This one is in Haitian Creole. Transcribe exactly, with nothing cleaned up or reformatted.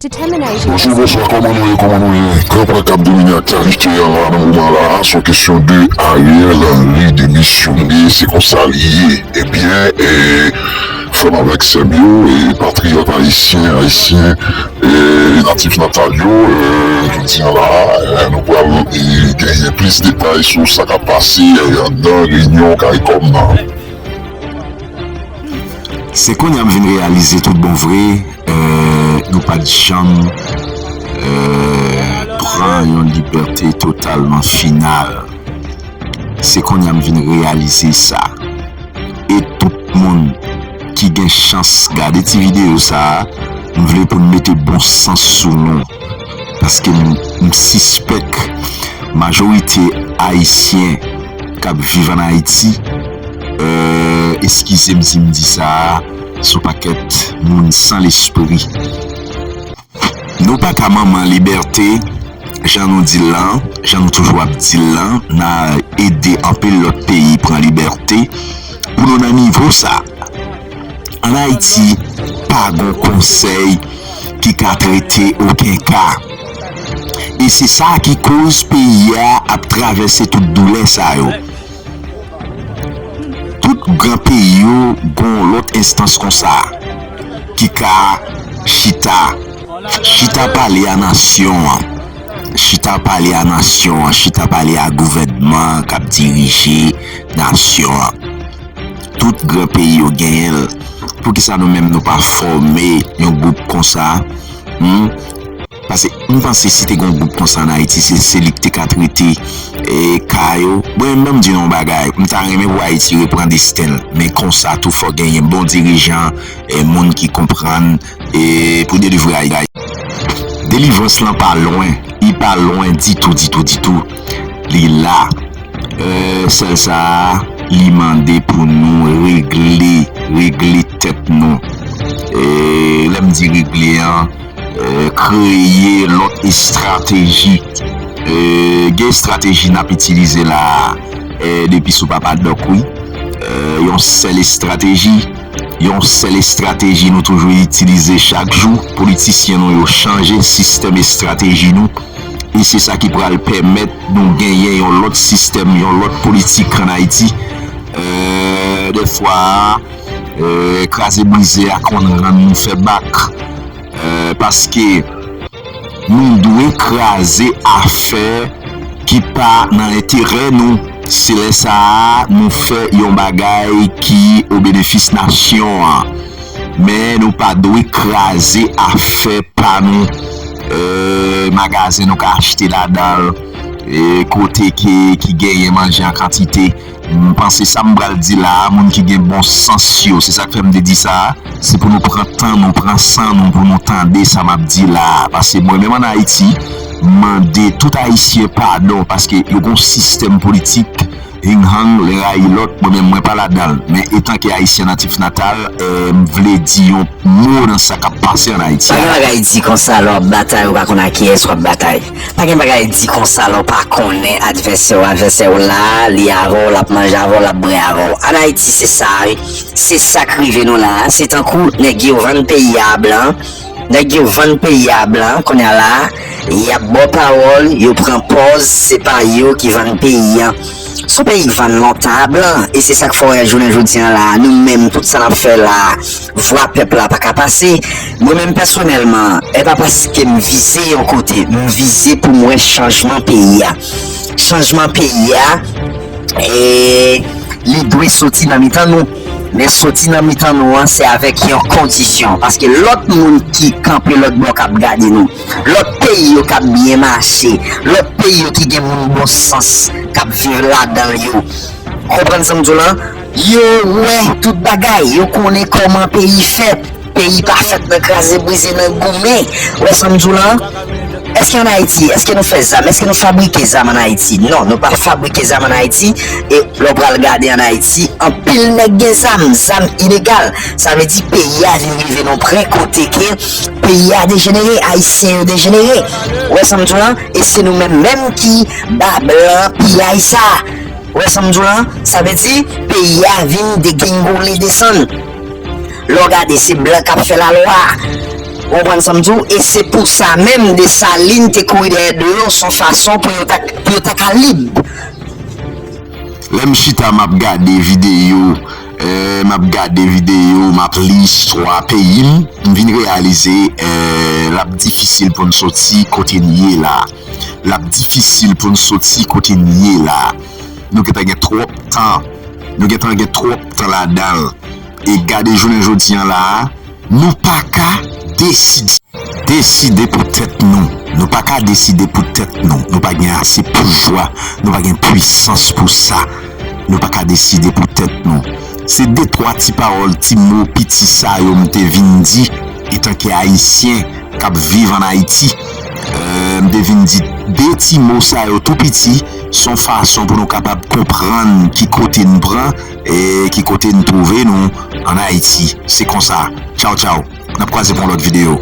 Determination. Bonjou, bonswa, kòman nou ye, kòman nou ye? Gran pwen k ap domine aktyalite a la nan moman la, se yon kesyon de Ariel Henry demisyone, se konsa li ye. Ebyen, e, frè m avèk sè m yo, e, patriyòt ayisyen, ayisyen, e, natif natal yo, e, jodi a la, e, nou pral, e, genyen plis detay sou sa k ap pase, e, anndan reyinyon kay kòm nan. Se kounye a m vin reyalize tout bon vre, e, nou pa t janm, e, pran yon libète totalman final. Se kounye a m vin reyalize sa. E tout moun ki gen chans gade ti videyo sa a, m vle pou n mete bon sans sou nou. Paske m, m sispèk majorite ayisyen k ap viv ann Ayiti, e, eskize m si m di sa a, se yon pakèt moun san lespri. Nou pa ka manman libète, jan nou di l lan, jan nou toujou ap di l lan, n a ede anpil lòt peyi pran libète. Pou nou nan nivo sa, ann Ayiti, pa gon konsèy ki ka trete okenn ka. E se sa ki koz peyi a ap travèse tout doulè sa yo. Tout gran peyi yo gon lòt enstans konsa ki ka chita, chita pale a nasyon an. Chita pale a nasyon an, chita pale a gouvènman k ap dirije nasyon an. Tout gran peyi yo genyen l. Poukisa nou menm nou pa fòme yon gwoup konsa? Hmm? Paske m panse si te gen yon gwoup konsa ann Ayiti, se, se li k te ka trete, e, ka yo. Bon, ban m di nou yon bagay, m ta renmen pou Ayiti repran desten l. Men konsa tou, fòk genyen bon dirijan, e, moun ki konprann, e, pou delivre Ayiti. Delivrans lan pa lwen, li pa lwen ditou, ditou, ditou. Li la. E, sèl sa a, li mande pou nou regle, regle tèt nou. E, lè m di regle an, e, kreye lòt estrateji. E, gen estrateji n ap itilize la a, e, depi sou Papa Dòk, wi. E, yon sèl estrateji, yon sèl estrateji nou toujou itilize chak jou. Politisyen nou yo chanje sistèm estrateji nou. E se sa ki pral pèmèt nou genyen yon lòt sistèm, yon lòt politik ann Ayiti. E, dèfwa, e, kraze brize a konn rann nou fè bak. E, paske nou dwe kraze afè ki pa nan enterè nou. Se lè sa a nou fè yon bagay ki o benefis nasyon an. Men nou pa dwe kraze afè pa nou. E, magazen nou ka achte ladan l, e, kote ke, ki genyen manje an kantite. M panse sa m pral di la a, moun ki gen bon sans yo, se sa k fè m te di sa a, se pou nou pran tan nou, pran san nou pou nou tande sa m ap di la a. Paske mwen menm ann Ayiti, m mande tout Ayisyen padon paske yo gen yon sistèm politik, hing hang, len rayi lòt, mwen menm mwen pa ladan l. Men etanke Ayisyen natif natal, e, m vle di yon mo nan sa k ap pase ann Ayiti Pa gen a. bagay di konsa lè w ap batay ou pa konn ak kiyès w ap batay. Pa gen bagay di konsa lè w pa konnen advèsè w. Advèsè w la, li avè w, l ap manje avè w, l ap bwè avè w. Ann Ayiti se sa wi. Se sa k rive nou la a. Se tankou nèg yo vann peyi a a blan. Nèg yo vann peyi a a blan. Kounye a la a, y ap ba w pawòl, yo pran pòz, se pa yo ki vann peyi a. Se yon peyi k vann lontan a blan. E se sa k fè w wè jounen jodi a la a, nou menm, tout sa n ap fè la a, vwa pèp la pa ka pase. Mwen menm pèsonèlman, e pa paske m vize yon kote, m vize pou m wè chanjman peyi a. Chanjman peyi a, e, li dwe soti nan mitan nou. Men soti nan mitan nou an, se avèk yon kondisyon. Paske lòt moun ki kanpe lòt bò k ap gade nou, lòt peyi yo k ap byen mache, lòt peyi yo ki gen moun bon sans k ap viv ladan l yo, konprann sa m di w lan? Yo wè tout bagay, yo konnen kòman peyi fèt. Peyi pa fèt nan kraze brize, nan goumen. Ou wè sa m di w lan? Èske ann Ayiti, èske nou fè zam? Èske nou fabrike zam ann Ayiti? Non, nou pa fabrike zam ann Ayiti. E lè w pral gade ann Ayiti, anpil nèg gen zam, zam ilegal. Sa vle di peyi a vin rive nan pwen kote ke peyi a dejenere, Ayisyen yo dejenere. Ou wè sa m di w lan? E se nou menm menm ki ba blan piyay sa. Ou wè sa m di w lan? Sa vle di peyi a vin degringole desann. Lè w gade, se blan k ap fè lalwa. Ou konprann sa m di w? E se pou sa menm Desalin te kouri dèyè Dewò, se yon fason pou yo ta, pou yo ta ka lib. Lè m chita m ap gade videyo, eh, m ap gade videyo, m ap li istwa peyi m, m vin reyalize, eh, l ap difisil pou n soti kote n ye la. L ap difisil pou n soti kote n ye la. Nou gentan gen twòp tan. Nou gentan gen twòp tan ladan l. E gade jounen jodi an la a, nou pa ka deside. Deside pou tèt nou. Nou pa ka deside pou tèt nou. Nou pa gen ase pouvwa. Nou pa gen pwisans pou sa. Nou pa ka deside pou tèt nou. Se de twa ti pawòl, ti mo piti sa yo m te vin di etanke Ayisyen k ap viv ann Ayiti. Eh, m te vin di de ti mo sa yo tou piti, se yon fason pou nou kapab konprann ki kote n pran e ki kote n twouve nou ann Ayiti. Se konsa. Tchaw, tchaw. N ap kwaze pou yon lòt videyo.